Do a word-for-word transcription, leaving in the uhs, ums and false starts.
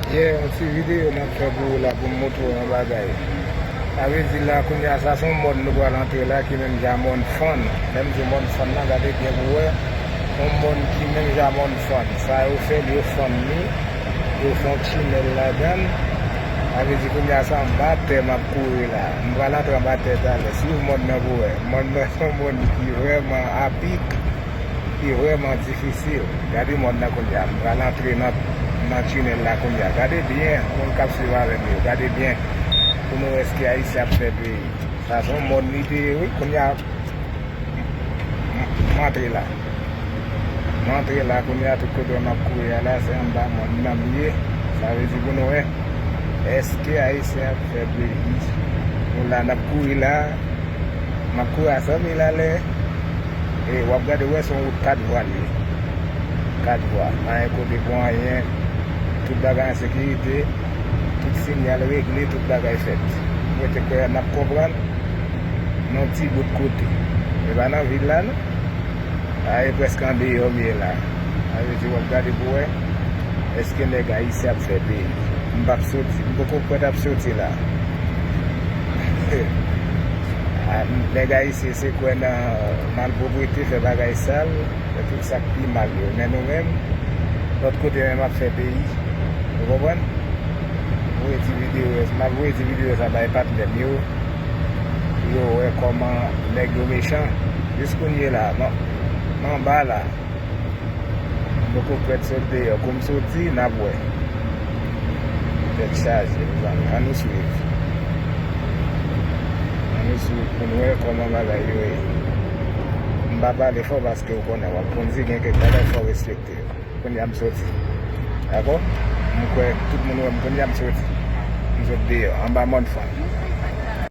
Yeah, yon ti videyo m ap fè pou ou la pou m montre w yon bagay. Sa vle di la kounye a sa se yon mòn nou pral antre la ki menm jan mòn fann. Lè m di mòn fann nan, gade byen pou w wè. Yon mòn ki menm jan mòn fann. Sa yo fè l, yo fann li. Yo fè yon tinèl ladan l. Sa vle di kounye a se anba tè m ap kouri la. M pral antre anba tè talè. Swiv mòn nan pou wè. Mòn nan se yon mòn ki vrèman apik, ki vrèman difisil. Gade mòn nan kounye a. M pral antre nan, nan tinèl la kounye a. Gade byen, moun k ap swiv avè m yo. Gade byen pou nou wè èske Ayisyen ap fè peyi. Sa se yon mòn li te ye, wi. Kounye a, m, m antre la. M antre la kounye a, tout kote m ap kouri a la, se anba mòn nan m ye. Sa vle di pou nou wè, èske Ayisyen ap fè peyi? Nou la, n ap kouri la, m ap kouri a san mil alè. E w ap gade, wè, se yon wout kat vwa l ye. Kat vwa. Pa gen kote pou anyen. Tout bagay an sekirite. Tout sinyal regle, tout bagay fèt. Mwen te kwè n ap konprann. Nan ti bout kote. E pa nan vil la, non. A, e prèske andeyò m ye la. Sa vle di w ap gade pou wè èske nèg ayisyen ap fè peyi. M p ap soti. M poko kwè t ap soti la. A, nèg ayisyen se kwè nan malpwoprete, fè bagay sal, fè tout sa k pi mal yo. Men nou menm, lòt kote menm ap fè peyi. Ou konprann? Voye ti videyo, m ap voye ti videyo sa bay patnè m yo. Pou yo wè kòman nèg yo mechan. Jis kounye la, m, m anba la. M poko prèt sot deyò. Kou m soti, n ap wè. Tèt chaje, mezanmi. Ann nou swiv. Ann nou swiv pou n wè kòman bagay yo ye. M pa pale fò paske w konnen, w ap konn di gen kèk bagay fò w respekte yo. Kounye a m soti. Dakò? M kwè tout moun wè m kounye a m soti. M sot deyò, anba mòn fann.